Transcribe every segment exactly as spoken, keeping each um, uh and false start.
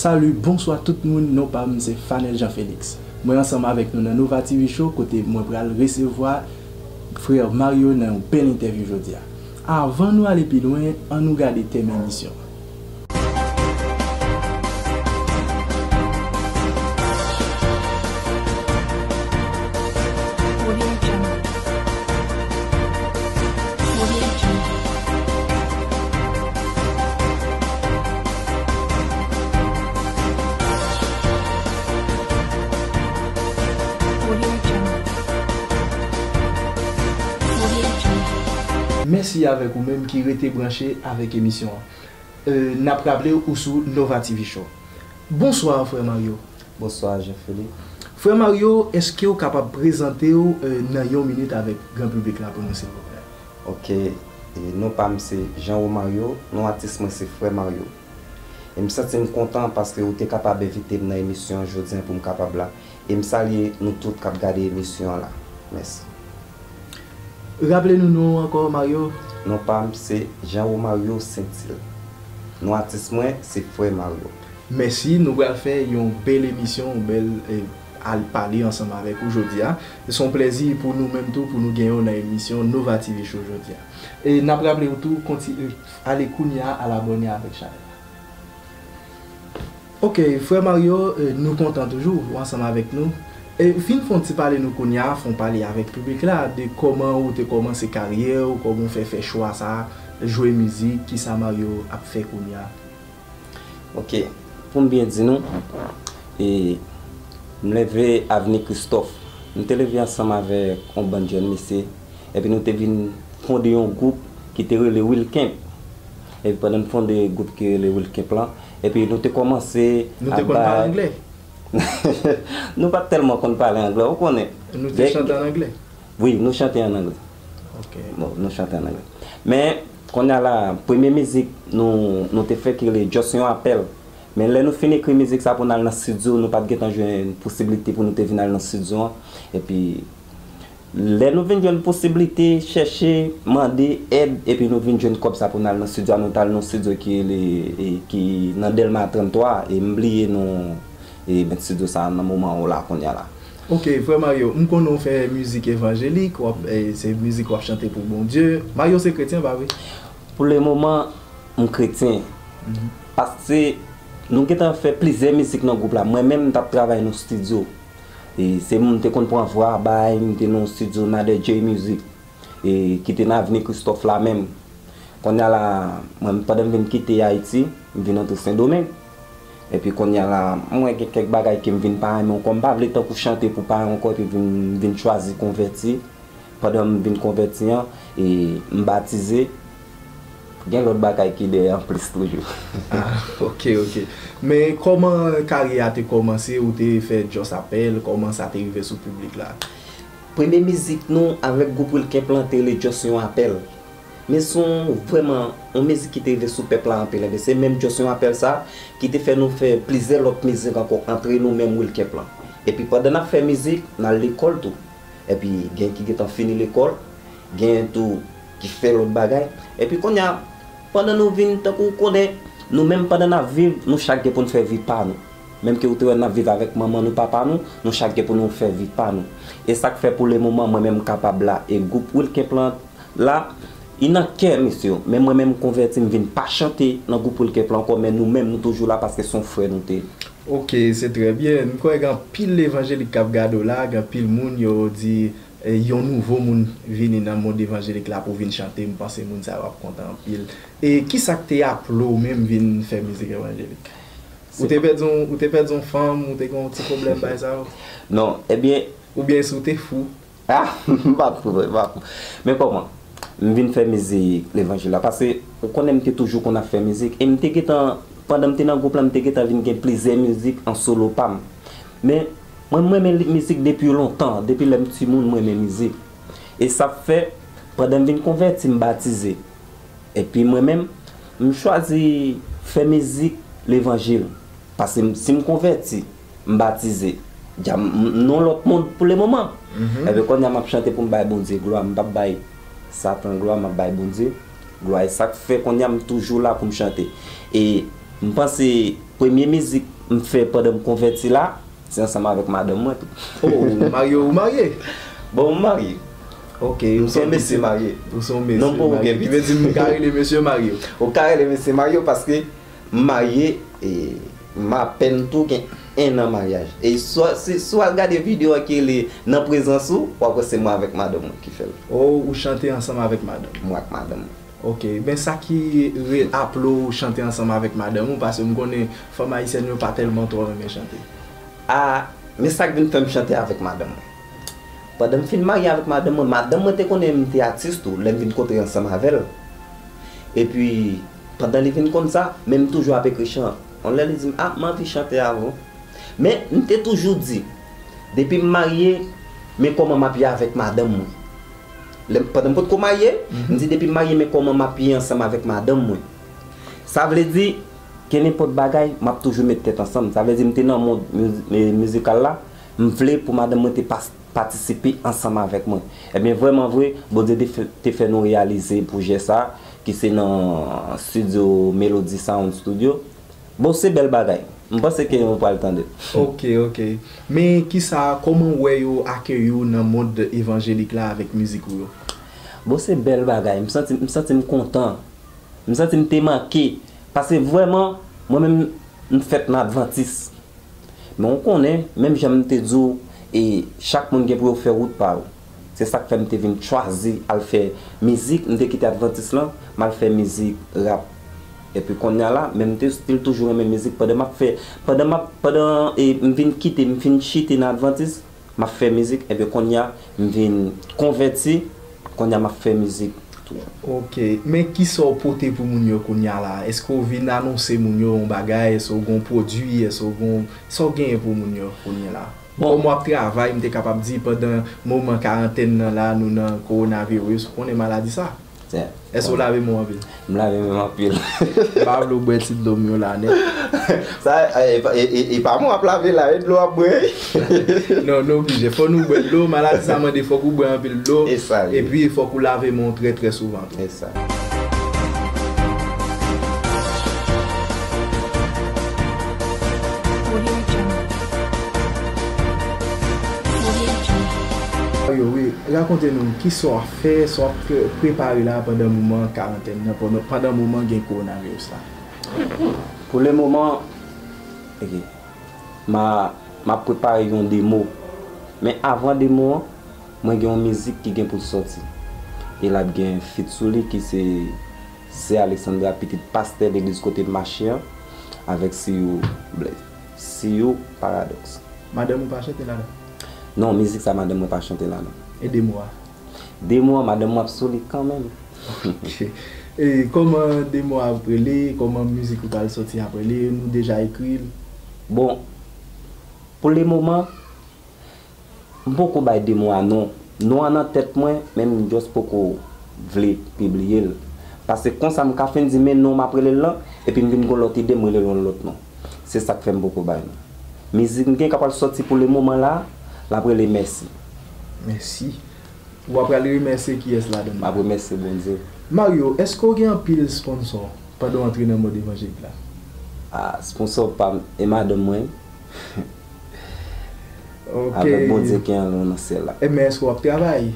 Salut, bonswa tout moun, non pa m se Fanel Jean Félix. Mwen ansanm avèk nou nan Nova T V Show kote mwen pral resevwa frè Mario nan yon bèl entèvyou jodi a. Avan nou ale pi lwen, ann nou gade tèm emisyon an. Mèsi avèk ou menm ki rete branche avèk emisyon an. Euh, n ap raple ou sou Nova T V Show. Bonswa, frè Mario. Bonswa, Jean Philippe. Frè Mario, èske w kapab prezante w, euh, nan yon minit avèk gran piblik la pou nou, silvouplè? Ok, e non pa m se Jean Romario, non atis mwen se Frè Mario. E m santi m kontan paske ou te kapab envite m nan emisyon an jodi an pou m kapab la. E m salye nou tout k ap gade emisyon an la. Mèsi. Raple nou non w ankò, Mario. Non pa m se Jean Romario Saintil. Non atis mwen se Frè Mario. Mèsi, nou pral fè yon bèl emisyon, yon bèl, eh, al pale ansanm avèk ou jodi a. Se yon plèzi pou nou menm tou, pou nou gen w nan emisyon Nova T V Show jodi a. E n ap raple w tou, konti-, eh, ale kounye a, al abòne avèk chanèl la. Ok, frè Mario, eh, nou kontan toujou ou ansanm avèk nou. E vin fè yon ti pale nou kounye a, fè yon pale avèk piblik la de kòman ou te kòmanse karyè w, kòman w fè fè chwa sa, jwe mizik, kisa Mario ap fè kounye a. Ok, pou m byen di nou, e, m leve Avni Kristòf. M te leve ansanm avèk yon bann jèn mesye, epi nou te vin fonde yon gwoup ki te rele Wilcamp. Epi pandan n fonde gwoup ki rele Wilcamp lan, epi nou te kòmanse Nou te ap konn pale bay anglè? Nou pa t tèlman konn pale anglè, ou konnen. Nou te Dè- chante ann anglè? Wi, nou chante ann anglè. Ok. Bon, nou chante ann anglè. Men, kounye a la, premye mizik nou, nou te fè ki rele Just Yon Apèl. Men lè nou fin ekri mizik sa pou n al nan estidyo, nou pa t gentan jwenn posiblite pou nou te vin al nan estidyo an. Epi, lè nou vin jwenn posiblite, chèche, mande èd, epi nou vin jwenn kòb sa pou n al nan estidyo a, nou t al nan estidyo ki rele, e, ki nan Dèlma tranntwa, e m bliye non, e, mèt estidyo sa a nan moman an la, kounye a la. Ok, frè Mario, m konnen w fè mizik evanjelik, w ap, e, se mizik w ap chante pou Bondye. Mario se kretyen, pa vre? Pou le moman, m kretyen. Mhm. Paske nou gentan fè plizyè mizik nan gwoup la. Mwen menm, m t ap travay nan estidyo. E se moun te konn pran vwa bay, m te nan estidyo Nader J Music, e ki te nan Avni Kristòf la menm. Kounye a la, mwen, pandan m vin kite Ayiti, m vin antre Sendomeng. Epi kounye a la, mwen gen kèk bagay ke m vin pa renmen ankò. M pa vle tankou chante pou pa ankò, epi vin, m vin chwazi konvèti. Pandan m vin konvèti an, e m batize. Gen lòt bagay ki dèyè anplis toujou. Ah, ok, ok. Men kòman karyè a te kòmanse, ou te fè Just Apèl, kòman sa te rive sou piblik la? Premye mizik nou avèk gwoup Wilcamp lan te rele Just Yon Apèl. Men se yon, vrèman, yon mizik ki te rive sou pèp la anpil. Enben, se menm Just Yon Apèl sa ki te fè nou fè plizyè lòt mizik ankò antre nou menm Wilcamp lan. Epi pandan n ap fè mizik, n al lekòl tou. Epi gen ki gentan fini lekòl, gen tou ki fè lòt bagay. Epi kounye a, pandan nou vin, tankou w konnen, nou menm pandan n ap viv, nou chak gen pou n fè vi pa nou. Menm ke ou te wè n ap viv avèk manman nou, papa nou, nou chak gen pou nou fè vi pa nou. E sa k fè pou le moman, mwen menm m kapab la. E gwoup Wilcamp lan la, li nan kè mesye yo. Men mwen menm m konvèti, m vin pa chante nan gwoup Wilcamp lan ankò, men nou menm nou toujou la paske se yon frè nou te ye. Ok, se trè byen. M kwè gen anpil evanjelik k ap gade w la, gen anpil moun yo di, e, yon nouvo moun vini nan mond evanjelik la pou vin chante, m panse moun sa yo ap kontan anpil. E kisa k te aple w menm vin fè mizik evanjelik? Ou te pèdi yon, ou te pèdi yon fanm, ou te gen yon ti pwoblèm bagay sa yo? Non, ebyen, oubyen si w te fou? Ah, m pa t fou, m pa t fou. Men kòman? M vin fè mizik levanjil la. Paske, ou konnen m te toujou konn ap fè mizik. E m te gentan, pandan m te nan gwoup la, m te gentan vin gen plizyè mizik an solo pa m. Men, mwen, m renmen li-, mizik depi lontan. Depi lè m timoun, m renmen mizik. E sa fè, pandan m vin konvèti, m batize. Epi mwen menm, m chwazi fè mizik levanjil. Paske m, si m konvèti, m batize, dja m, m nan yon lòt mond pou le moman. Mhm. Ebyen, kounye a m ap chante pou m bay Bondye glwa, m p ap bay Satan glwa, m ap bay Bondye glwa. E sa k fè kounye a m toujou la pou m chante. E m panse Premye mizik m fè pandan m konvèti la, se ansanm avèk madanm mwen tou. Oh, ou marye, ou marye? Bon, m marye. Ok, m se yon mesye marye. Ou se yon mesye marye. Non, m poko gen pitit. Ki vle di m ka rele mesye marye. Ou ka rele mesye marye paske m marye e m apèn tou gen en an maryaj. E si, si, si w al gade videyo a ki rele Nan prezans ou, w ap wè se mwen avèk madanm mwen ki fè l. Oh, ou chante ansanm avèk madanm? Mwen ak madanm mwen. Ok, men sa ki re-, aple w chante ansanm avèk madanm ou, paske m konnen fanm ayisyèn yo pa tèlman twò renmen chante. A, men sa k vin fè m chante avèk madanm mwen. Pandan m fin marye avèk madanm mwen, madanm mwen te konnen m te atis tou, lè m vin kontre ansanm avè l. Epi, pandan li vin konn sa, men m toujou ap ekri chan. Yon lè li di m, "A, m anvi chante avè w." Men, m te toujou di, depi m marye, men kòman m ap ye avèk madanm mwen. Lè m, pandan m potko marye, m di depi m marye, men kòman m ap ye ansanm avèk madanm mwen. Sa vle di, kenenpòt bagay, m ap toujou met tèt ansanm. Sa vle di, m te nan mond miz-, mi-, mizikal la, m vle pou madanm mwen te pas-, patisipe ansanm avèk mwen. Ebyen, vrèman vre, Bondye te fè, te fè nou reyalize pwojè sa, ki se nan estidyo Melody Sound Studio. Bon, se bèl bagay. M panse ke nou pral tande. Ok, ok. Men kisa, kòman w wè yo akeyi w nan mond evanjelik la avèk mizik ou yo? Bon, se bèl bagay. M santi, m santi m kontan. M santi m te manke. Paske vrèman, mwen menm, m fèt nan advantis. Men w konnen, menm jan m te di w, e chak moun gen pou yo fè wout pa yo. Se sa k fè m te vin chwazi al fè mizik, m te kite advantis lan, m al fè mizik rap. Epi kounye a la, men m te still toujou renmen mizik pandan m ap fè, pandan m ap, pandan, e, m vin kite, m fin chite nan advantis, m ap fè mizik, epi kounye a, m vin konvèti, kounye a m ap fè mizik tou. Ok, men kisa w pote pou moun yo kounye a la? Èske w vin anonse moun yo yon bagay? Èske w gen yon pwodui? Èske w gen, sa w genyen pou moun yo kounye a la? Bon. Kòm w ap travay, m te kapab di pandan moman karantèn nan la, nou nan kowonaviris, ou konnen maladi sa. Èske w lave men w anpil? M lave men m anpil. M pa vle w bwè ti dlo m yo la nèt. Sa, e, e, e, e pa mwen w ap lave la, e dlo w ap bwè. Non, nou oblije. Fò nou bwè dlo, maladi sa mande fòk ou bwè anpil dlo. E sa, wi. Epi fòk ou lave men w trè, trè souvan tou. E sa. Yo, wi, rakonte nou, kisa w ap fè, sa w ap pre-, prepare la pandan moman karantèn nan, pandan, pandan moman gen kowonaviris la? Pou le moman, ok, m a, m ap prepare yon demo. Men avan demo an, mwen gen yon mizik ki gen pou l sòti. E l ap gen feat sou li ki se Sè Alexandra, pitit pastè legliz kote m mache an, avèk Siyou Blaze. Siyou Paradox. Madanm ou pa chante ladan? Non, mizik sa madanm mwen pa chante ladan. E demo a? Demo a, madanm mwen ap sou li kanmenm. Ok. E kòman demo a ap rele? Kòman mizik ou pral sòti ap rele? Nou deja ekri l? Bon, pou le moman, m poko bay demo a non. Non an nan tèt mwen, men m just poko vle pibliye l. Paske konsa m ka fin di men non m ap rele l lan, epi m vin gon lòt ide, m rele l yon lòt non. Se sa k fè m poko bay non. Mizik m gen k ap pral sòti pou le moman la, l ap rele Mèsi. Mèsi. Ou ap pral remèsye kiyès ladan l? M ap remèsye Bondye. Mario, èske w gen anpil sponsò pandan w antre nan mond evanjelik la? Ah, sponsò pa m, e madanm mwen. Ok. Avèk Bondye ki anlè w nan syèl la. E men èske w ap travay?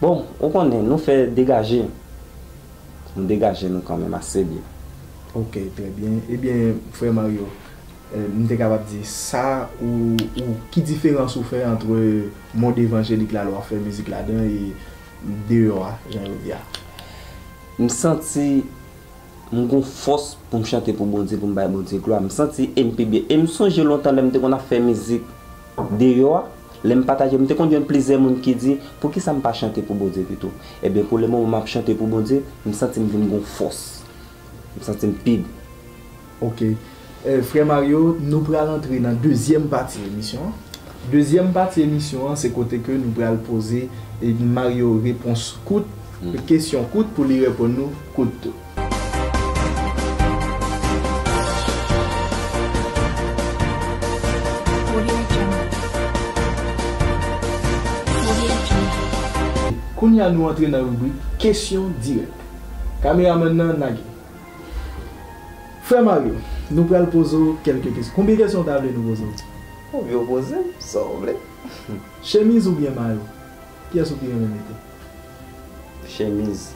Bon, ou konnen, nou fè degaje. Nou degaje nou kanmenm ase byen. Ok, trè byen. Ebyen, frè Mario, eh, m te kapab di sa, ou, ou, ki diferans ou fè ant mond evanjelik la, lè w ap fè mizik ladan, e deyò a, jan yo di a? M santi m gon fòs pou m chante pou Bondye, pou m bay Bondye glwa. M santi e m pi byen. E m sonje lontan lè m te konn ap fè mizik deyò a, lè m pataje, m te konn jwenn plizyè moun ki di, "Poukisa m pa chante pou Bondye pito?" Ebyen, pou le moman m ap chante pou Bondye, m santi m vin gon fòs. M santi m pi byen. Ok. Eh, frè Mario, nou pral antre nan dezyèm pati emisyon an. Dezyèm pati emisyon an, se kote ke nou pral poze, eh, Mario repons kout, kesyon kout pou li reponn nou kout tou. Kounye a nou antre nan ribrik kesyon dirèk. Kameramann nan, lage. Frè Mario, Nou pral poze w kèlke kesyon. Konbyen kesyon w ta vle nou poze w? Ou byen poze m, sa w vle. Chemiz oubyen mayo? Kiyès ou pi renmen mete? Chemiz.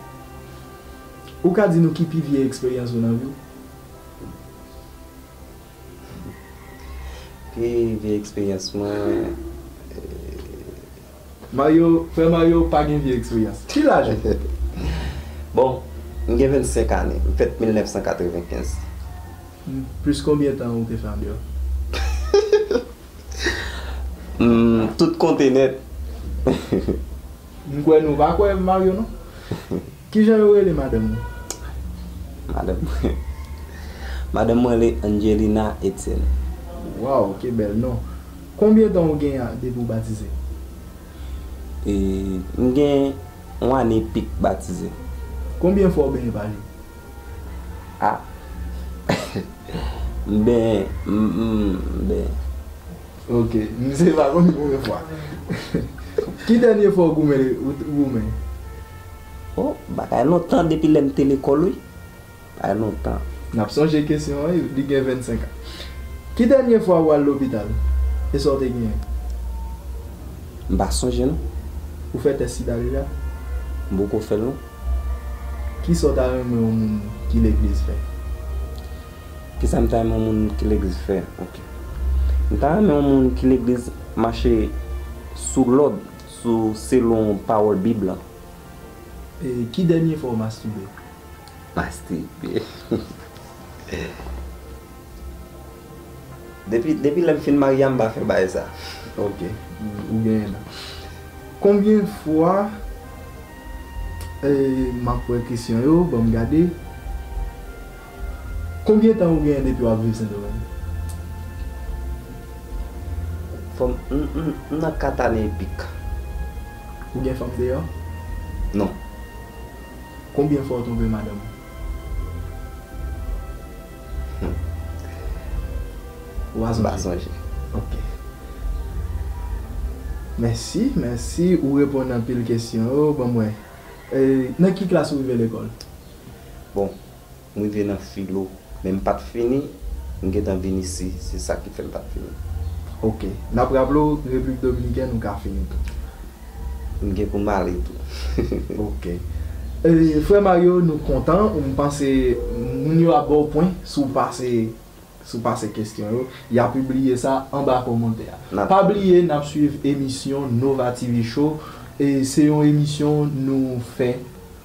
Ou ka di nou ki pi vye eksperyans ou nan vi w? Pi vye eksperyans mwen, eh, Mario, frè Mario pa gen vye eksperyans. Ki laj ou? Bon, m gen vennsenk ane. M fèt mil nèf san katrevenkenz. Hmm, plis konbyen tan ou te fè andeyò? Hmm, tout konte nèt. M kwè nou pa kwè Mario, non. Kijan yo rele madanm ou? Madanm mwen, madanm mwen rele Angelina Etienne. Waw, ki bèl non. Konbyen tan ou gen depi w batize? E, m gen yon ane pik batize. Konbyen fwa w benyen pa jou? Ah. M benyen, m, m, m benyen. Ok, misye pa konn konbyen fwa. Ki dènye fwa w goumen, ou, ou goumen? Oh, bagay lontan depi lè m te lekòl, wi. Bagay lontan. N ap sonje kesyon an, wi, li gen vennsenk an. Ki dènye fwa ou al lopital? E sa w te genyen? M pa sonje, non. Ou fè tès sida deja? M poko fè l, non. Kisa w ta renmen yon moun ki legliz fè? Kisa m ta renmen yon moun ki legliz fè? Ok. M ta renmen yon moun ki legliz mache sou lòd, sou, selon pawòl Bib la. E ki dènye fwa w mastibe? Mastibe. Depi, depi lè m fin marye a, m pa fè bagay sa. Ok, ou genyen la. Konbyen fwa, e, m ap wè kesyon yo, ban m gade. Konbyen tan ou genyen depi w ap viv Sendomeng? Fò m, m, m, m nan kat ane epik. Ou gen fanm deyò? Non. Konbyen fwa w twonpe madanm ou? Hmm. Ou pa sonje? M pa sonje. Ok. Mèsi, mèsi. Ou reponn anpil kesyon yo. Ban m wè. E, nan ki klas ou rive lekòl? Bon, m rive nan filo, men m pa t fini, m gentan vin isi, se sa ki fè m pa t fini. Ok. N ap raple w, Repiblik Dominikèn, ou ka fini tou. M gen pou m ale tou. Ok. E, frè Mario, nou kontan. M panse moun yo ap ba w pwen si w pase, si w pase kesyon yo. Y a pibliye sa anba kòmantè a. Pa bliye, n ap swiv emisyon Nova T V Show. E se yon emisyon nou fè,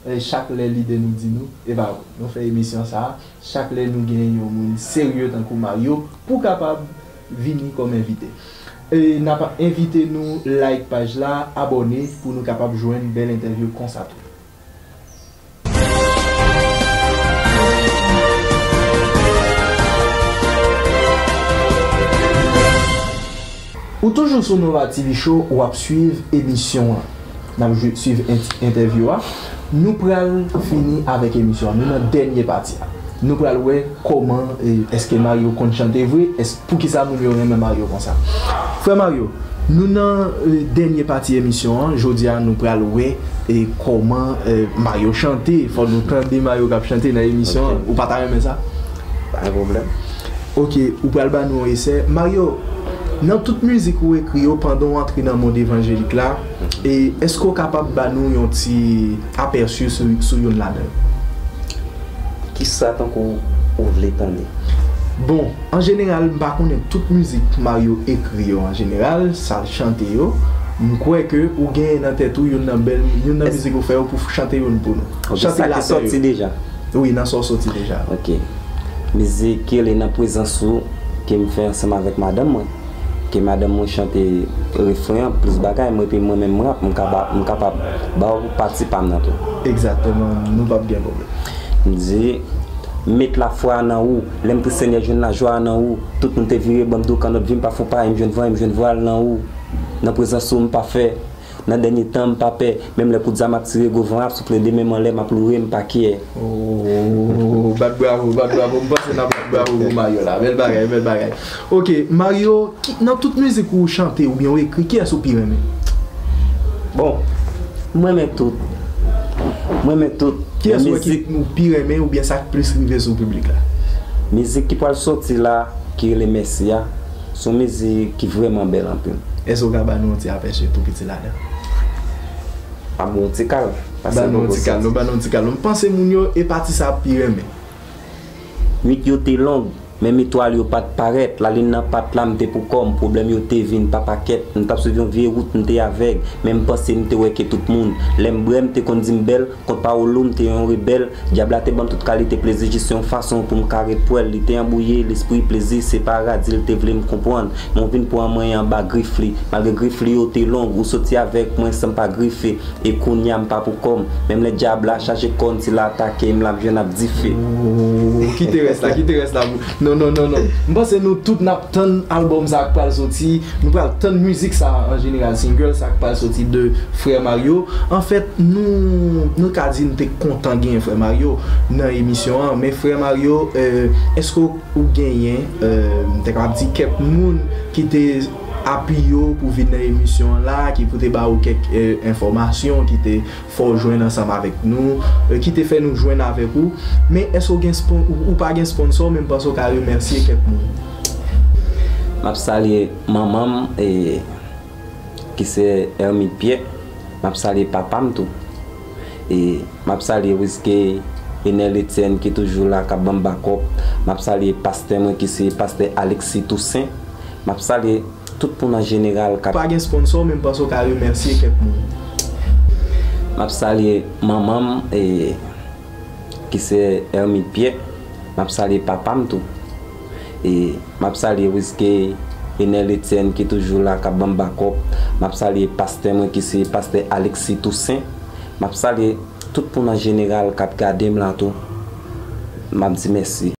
e, chak lè lide nou di nou. E pa vre. Nou fè emisyon sa a chak lè nou gen yon moun serye tankou Mario pou kapab vini kòm envite. E n ap envite nou like paj la, abòne pou nou kapab jwenn bèl entèvyou konsa tou. Ou toujou sou Nova T V Show, w ap swiv emisyon an. N ap jwe, swiv en-, entèvyou a. Nou pral fini avèk emisyon an. Nou nan dènye pati a. Nou pral wè kòman, e, èske Mario konn chante vre, èske, poukisa moun yo renmen Mario konsa. Frè Mario, nou nan, e, dènye pati emisyon an. Jodi a, nou pral wè, e, kòman, e, Mario chante. Fò nou tande Mario k ap chante nan emisyon an. Ok. Ou pa ta renmen sa? Pa gen pwoblèm. Ok, ou pral ba nou yon esè. Mario, nan tout mizik ou ekri yo pandan w antre nan mond evanjelik la, e èske w kapab ba nou yon ti apèsi sou, sou youn ladan yo? Kisa tankou ou vle tande? Bon, an jeneral, m pa konnen tout mizik Mario ekri yo an jeneral, sa l chante yo. M kwè ke ou genyen nan tèt ou youn nan bèl, youn nan mizik ou fè yo pou chante youn pou nou. Ok, chante sa ki sòti deja? Wi, nan sa w sòti deja. Ok. Mizik ki rele Nan Prezans Ou, ke m fè ansanm avèk madanm mwen. Ke madanm mwen chante refren an, plis bagay, mwen, epi mwen menm m rap, m kapab, m kapab ba w pati pa m nan tou. Egzakteman, nou p ap gen pwoblèm. M di, met lafwa nan ou, lè m tris Senyè jwenn lajwa nan ou, tout moun te vire ban m do kannòt vi m pa fon pay, m jwenn vwa, m jwenn vwal nan ou, nan prezans ou m pa fè. Nan dènye tan, m pa pè. Menm lè kout zam ap tire, gwo van ap soufle, de men m anlè, m ap loure, m pa kyè. Oh, bat bravo, bat bravo. M panse n ap bat bravo pou Mario la. Bèl bagay, bèl bagay. Ok, Mario, ki, nan tout mizik ou chante oubyen ou ekri, kiyès ou pi renmen? Bon, m renmen tout. M renmen tout. Kiyès ou wè ki mizik ou pi renmen oubyen sa k plis rive sou piblik la? Mizik ki pral soti la, ki rele Mèsi a, se yon mizik ki vrèman bèl anpil. Èske w ka ba nou yon ti apèche tou piti ladan? Pa bon ti kal, paske ba nou yon ti kal, non, ba nou yon ti kal. M panse moun yo, e pati sa ap pi renmen. Nwit yo te long, menm etwal yo pa t parèt, lalin nan pa t la, m te pou kò m, pwoblèm yo te vin pa pakèt, m t ap swiv yon vye wout, m te avèg, men m panse m te wè ke tout moun, lè m bwè, m te konn di m bèl, kont pawòl ou, m te yon rebèl, dyab la te ban m tout kalite plezi, jis yon fason pou m ka ret pwèl, li te anbouye lespri plezi, se paradi l te vle m konprann, men w vin pran mwen anba grif li, malgre grif li yo te long, ou soti avèk mwen san m pa grife, e kounye a m pa pou kò m. Menm lè dyab la chaje kòn, si l atake m, l ap jwenn ap dife. Ooh, kite rès la, kite rès la. Non, non, non, non. M panse nou tout n ap tann albòm sa k pral soti. Nou pral tann mizik sa an jeneral, single sa k pral soti de Frè Mario. Anfèt, nou, nou ka di n te kontan genyen Frè Mario nan emisyon an. Men Frè Mario, euh, èske w genyen, euh, m te kapab di kèk moun ki te apiye w pou vin nan emisyon an la, ki pou te ba ou kèk, euh, enfòmasyon, ki te fè w jwenn ansanm avèk nou, e ki te fè nou jwenn avèk ou. Men èske w gen spon-, ou, ou pa gen sponsò, men m panse w ka remèsye kèk moun. M ap salye manman m, e, ki se Hermine Pierre. M ap salye papa m tou. E m ap salye Rizke, Enel Etienne ki toujou la, k ap ban m bakòp. M ap salye pastè mwen ki se pastè Alexis Toussaint. M ap salye tout moun an jeneral k ap. Pa gen sponsò, men m panse w ka remèsye kèk moun. M ap salye manman m, e, ki se Hermine Pierre. M ap salye papa m tou. E m ap salye Rizke, Enel Etienne ki toujou la, k ap ban m bakòp. M ap salye pastè mwen ki se pastè Alexis Toussaint. M ap salye tout moun an jeneral k ap gade m la tou. M ap di mèsi.